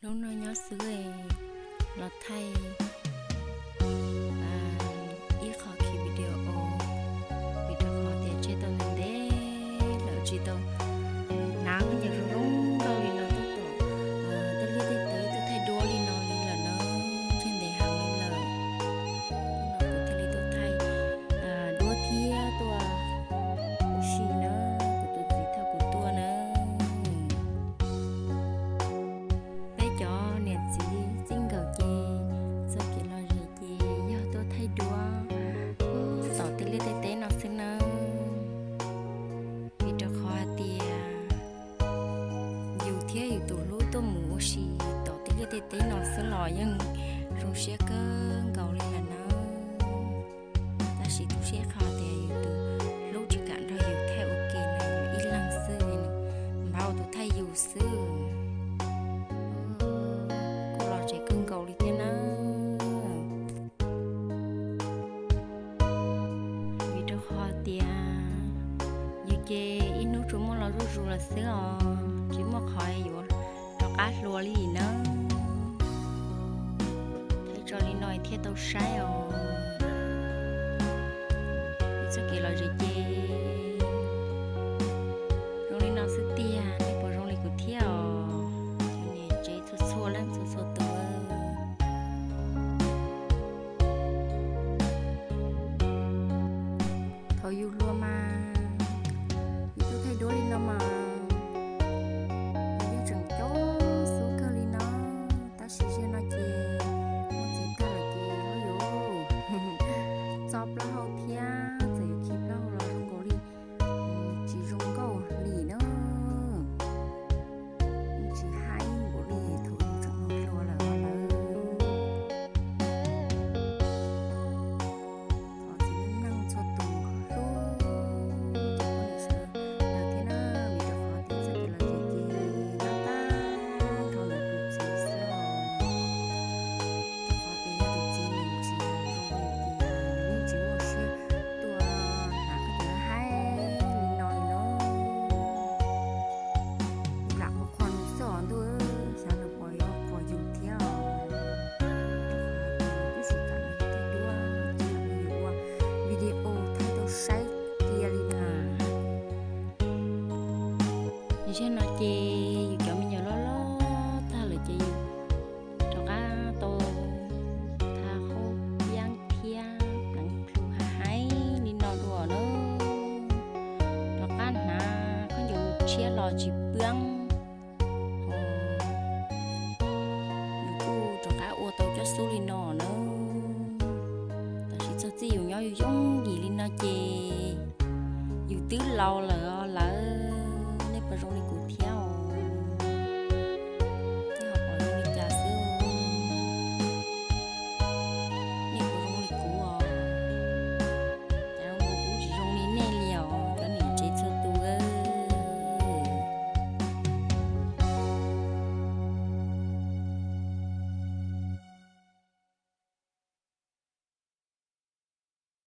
Hnub no nyob xwb los thaij ib qho khi video, vim rau qhov tias tseg tau ntev ntev lawm tsis tau hnav khaub ncaws zoo zoo nkauj li no, tuaj tom tej liaj tej teb tuaj thaij duab li no li lawm na, tseg ntev heev li lawm. Hnub no kuv thiaj li tuaj thaij duab thiab tuaj ua si na, kuv tus txiv thauj kuv tuaj na. Peb cov niam txiv txij nkawm ces txoj kev lom zem ces yog tuaj thaij duab tom tej liaj tej teb no xwb nawb. Vim rau qhov hais tias yus thiab yus tus hlub tuaj mus ua si tom tej liaj tej teb no xwb los yeej zoo siab kawg nkaus li lawm nawb. Tab sis tu siab qhov tias yus tus hlub tsis kam nrog yus thaij ua ke na, yus ib leeg xwb, npaj ua tus thaij yus xwb. Kuj lom zem kawg nkaus li thiab nawb. Vim rau qhov tias yus ces ib hnub tsuas muaj los zuj zus lawm xwb os, tsis muaj qhov yuav rov qab hluas li nawb. Thaij tso li no thiaj tau saib os. Txoj kev lom zem ces zoo li no xwb tiag, nej puas zoo li kuv thiab os? Cov niam tsev txhua txhua leej txhua txhua tus, thaum yus hluas mas yus tuaj thaij duab li no mas yus yeej tseem coob xub kawg li no. Tab sis zaum no ces muaj txiv tag lawm ces yuav txo plaub hau thiab, txawm yuav khi plaub hau los zoo nkaus li tsis zoo nkauj li na. Tsis hais npaum li thaum yus tseem hluas lawm lawm. Thov txiv neej txhua tus hlub cov phooj ywg sawv daws thiab na, vim rau qhov tias txoj kev lom zem ces nyob tag nrho ntawm tus txiv xwb os. Rau qhov tias yog tus txiv nws tsis zoo li ces nws yeej tsis muaj siab tuaj hnav khaub ncaws haib li no li no. Lam ua qhua nws xwb os ntuj, xyov nws puas yuav qhuas yus thiab os. Twb tsis kam nws thaij duab, tsis kam nws ua video thaij tau saib cia li na. Zaum no ces yus cov me nyuam loj loj tag lawm ces yus rov qab tau tha qhaub piab thiab pleev plhu haib haib li no dua na. Rov qab hnav khaub ncaws tshiab los tsis piab, yus kuj rov qab ua tau cov xub li no na. Tam sim txog txij yus nyob yus yooj yim li no ces yus twb laus lawm os lawv, nej puas zoo li kuv thiab?